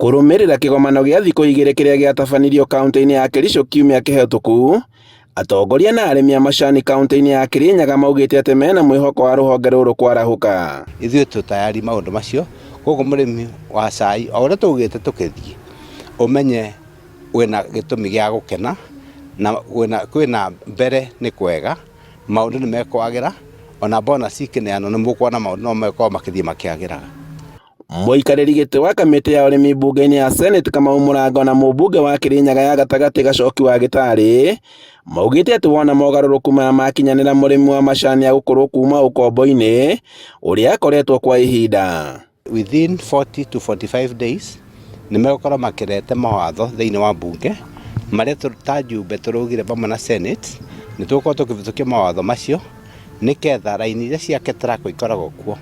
Kũrũmĩrĩra kĩgomano gĩa thikũ igĩrĩ kĩrĩa gĩatabanirio kauntĩ-inĩ ya Kericho kiumia kĩhetũku, atongoria na arĩmi a macani kauntĩ-inĩ ya Kirinyaga maugĩte atĩ mena mwĩhoko wa rũhonge rũrũ kwarahũka. Ithuĩ twĩ tayari maũndũ macio, koguo mũrĩmi wa cai o ũrĩa twaugĩte tũkĩthiĩ, ũmenye wĩna gĩtũmi gĩa gũkena na kwĩna mbere nĩ kwega, maũndũ nĩ mekwagĩra, ona bonus ikĩneanwo nĩ mũkuona maũndũ no megũkorwo makĩthiĩ makĩagĩraga. Mũikarĩri gĩtĩ wa kamĩtĩ ya ũrĩmi mbunge-inĩ ya Senate Kamau Mũrango na mũmbunge wa Kirinyaga ya gatagatĩ Gacoki wa Gĩtarĩ maugĩte atĩ wona mogarũrũku maya makinyanĩra mũrĩmi wa macani agũkorwo kuma ũkombo-inĩ ũrĩa akoretwo kwa ihinda. Within 40 to 45 days nĩ megũkorwo makĩrete mawatho thĩinĩ wa mbunge marĩa ta njumbe tũraugire vamwe na Senate nĩ tũgũkorwo tũkĩhĩtũkia mawatho macio nĩketha raini iria cia KETRACO ikoragwo kuo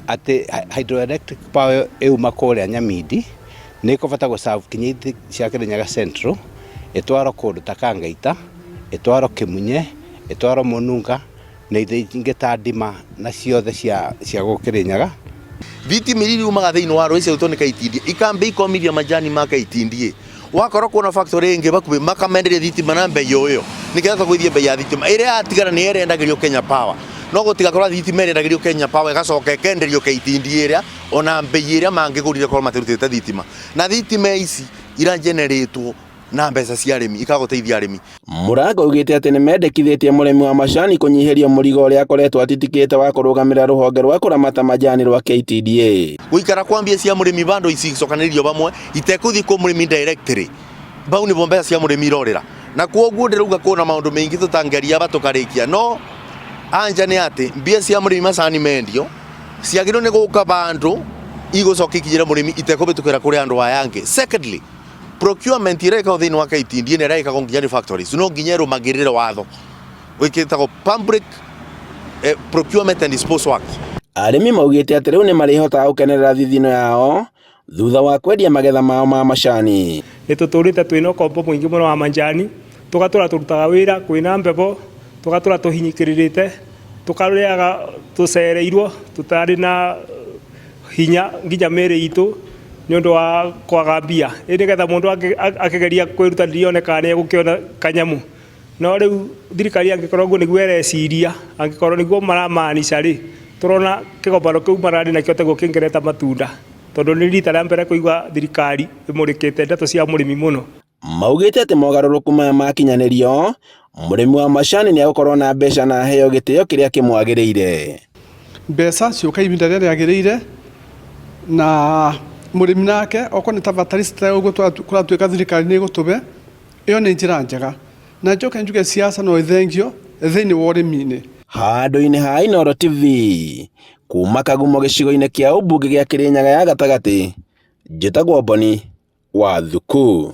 atĩ hydroelectric power ĩuma kũrĩa Nyamindi nĩ ĩkũbata gũ serve kinya itĩ cia Kĩrĩnyaga Central, ĩtwarwo kũndũ ta Kangaita, ĩtwarwo Kĩmunye, ĩtwarwo Mũnunga na ithĩi ingĩ ta Ndima na ciothe cia cia gũkũ Kĩrĩnyaga. Thitima iria iriumaga thĩinĩ wa rũĩ ciarutwo nĩ KTDA ikamba ikomithia majani ma KTDA wakorwo kuona factory ĩngĩ bakuhĩ makamenderia thitima na mbei o ĩyo nĩgetha tũgũithie mbei ya thitima ĩrĩa yatigara nĩyo ĩrĩa yendagĩrio Kenya Power no gũtigakorwo thitima ĩrĩa yendagĩrio Kenya Power ĩgacoka ĩkenderio KTDA ĩrĩa ona mbei ĩrĩa mangĩgũrire korwo matirutĩte thitima na thitima ici irageneratwo na mbeca cia arĩmi ikagũteithia arĩmi. Mũrango augĩte atĩ nĩmendekithĩtie mũrĩmi wa macani kũnyihĩrio mũrigo ũrĩa akoretwo atitikĩte wa kũrũgamĩrĩra rũhonge rwa kũramata majani rwa KTDA. Gũikara kwa mbia cia mũrĩmi bado icicokanĩrĩrio vamwe itekũthiĩ kwĩ mũrĩmi directly bau nĩvo mbeca cia mũrĩmi irorĩra na kwoguo ndĩrauga kwĩna maũndũ maingĩ tũtangeria aba tũkarĩkia no anja nĩ atĩ mbia cia mũrĩmi macani mendio ciagĩrĩirwo nĩ gũka bandũ igũcoka ikinyĩre mũrĩmi itekũhĩtũkĩra kũrĩ andũ aya angĩ. Secondly, procurement ĩrĩa ĩkagwo thĩinĩ wa KTDA na ĩrĩa ĩkagwo nginya nĩ factories no nginya ĩrũmagĩrĩre watho wĩkĩtagwo Public Procurement and Disposal Act. Arĩmi maugĩte atĩ rĩu nĩmarĩhotaga gũkenerera thithino yao thutha wa kwendia magetha mao ma macani. Nĩ tũtũrĩte twĩna ũkombo mũingĩ mũno wa manjani, tũgatũra tũrutaga wĩra kwĩna mbebo, tũgatũra tũhinyĩkĩrĩrĩte, tũkarĩaga tũcereirwo tũtarĩ na hinya nginya mĩĩrĩ itũ nĩ ũndũ wa kwaga mbia. Ĩ nĩgetha mũndũ akĩgeria kwĩrutanĩria one kana nĩ egũkĩona kanyamũ. No rĩu thirikari angĩkorwo ũguo nĩguo ĩreciria, angĩkorwo nĩguo maramaanica rĩ, tũrona kĩgomano kĩu mararĩ nakĩo taguo kĩngĩreta matunda. Tondũ nĩ rita rĩa mbere kũigua thirikari ĩmũrĩkĩte ndeto cia mũrĩmi mũno. Maugĩte atĩ mogarũrũku maya makinyanĩrio, mũrĩmi wa macani nĩ egũkorwo na mbeca na aheo gĩtĩo kĩrĩa kĩmwagĩrĩire. Mbeca ciũka ihinda rĩrĩa rĩagĩrĩire na mũrĩmi nake okorwo nĩ ta fertilizer ũguo kũratuĩka thirikari nĩ ĩgũtũbe, ĩyo nĩ njĩra njega. Na njoke njuge siasa no ĩthengio thĩinĩ wa ũrĩmi-inĩ. Handũ-inĩ ha Inooro TV, kuma Kagumo gĩcigo-inĩ kĩa ũmbunge gĩa Kĩrĩnyaga ya gatagatĩ, njĩtagwo Boni wa Thuku.